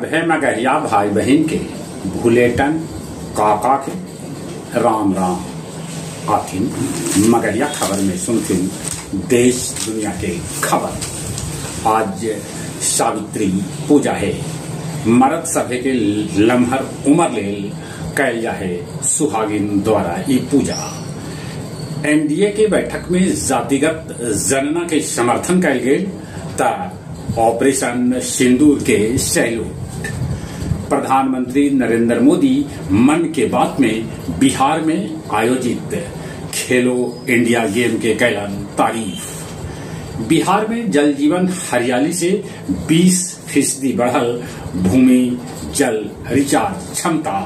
सभे मगहिया भाई बहन के भुलेटन काका के राम राम। आथिन मगहिया खबर में सुनथिन देश दुनिया के खबर। आज सावित्री पूजा है। मरद सभे के लम्हर उम्र लेल कैल जाहे सुहागिन द्वारा ई पूजा। एनडीए के बैठक में जातिगत जनना के समर्थन कैल गेल त ऑपरेशन सिंदूर के सैल्यूट। प्रधानमंत्री नरेंद्र मोदी मन के बात में बिहार में आयोजित खेलो इंडिया गेम के कैलन तारीफ। बिहार में जल जीवन हरियाली से 20% बढ़ल भूमि जल रिचार्ज क्षमता।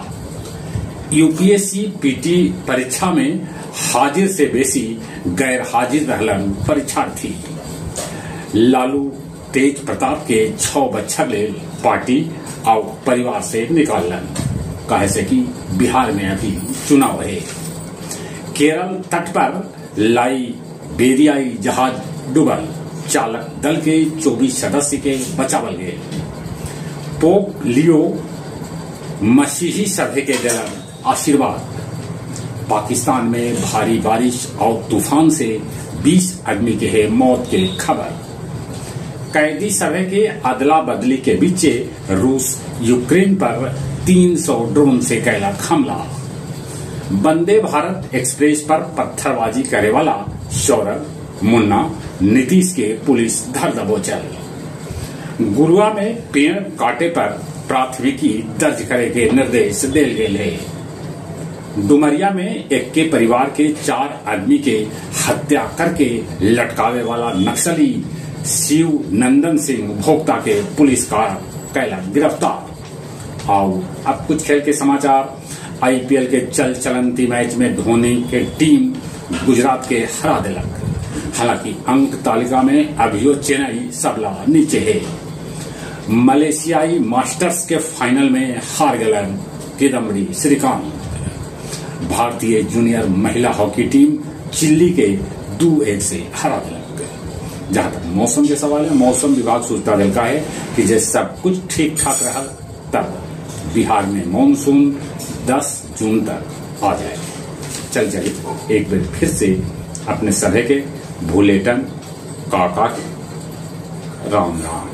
यूपीएससी पीटी परीक्षा में हाजिर से बेसी गैर हाजिर रहलन परीक्षार्थी। लालू तेज प्रताप के 6 बच्छर लेल पार्टी और परिवार से निकालन, काहे से कि बिहार में अभी चुनाव है। केरल तट पर लाइबेरियाई जहाज डूबल, चालक दल के 24 सदस्य के बचावल गए। पोप लियो मसीही सभे के दिलन आशीर्वाद। पाकिस्तान में भारी बारिश और तूफान से 20 आदमी के है मौत के खबर। कैदी सभे के अदला बदली के बीचे रूस यूक्रेन पर 300 ड्रोन से कैलक हमला। वंदे भारत एक्सप्रेस पर पत्थरबाजी करे वाला सौरभ, मुन्ना, नीतीश के पुलिस धर दबोचल। गुरुआ में पेड़ काटे पर प्राथमिकी दर्ज करे के निर्देश दिल गए है। डुमरिया में एक के परिवार के 4 आदमी के हत्या करके लटकावे वाला नक्सली शिव नंदन सिंह भोक्ता के पुलिस का कैला गिरफ्तार। आओ अब कुछ खेल के समाचार। आईपीएल के चल चलंती मैच में धोनी के टीम गुजरात के हरा दिलक। हालांकि अंक तालिका में अभियो चेन्नई सबला नीचे है। मलेशियाई मास्टर्स के फाइनल में हार गलन किदम्बी श्रीकांत। भारतीय जूनियर महिला हॉकी टीम चिल्ली के 2-1 से हरा दिलक। जहां तक मौसम के सवाल है, मौसम विभाग सूचना दिलका है कि जब सब कुछ ठीक ठाक रहा तब बिहार में मानसून 10 जून तक आ जाए। चल चलिए एक बार फिर से अपने सभे के भुलेटन काका के राम राम।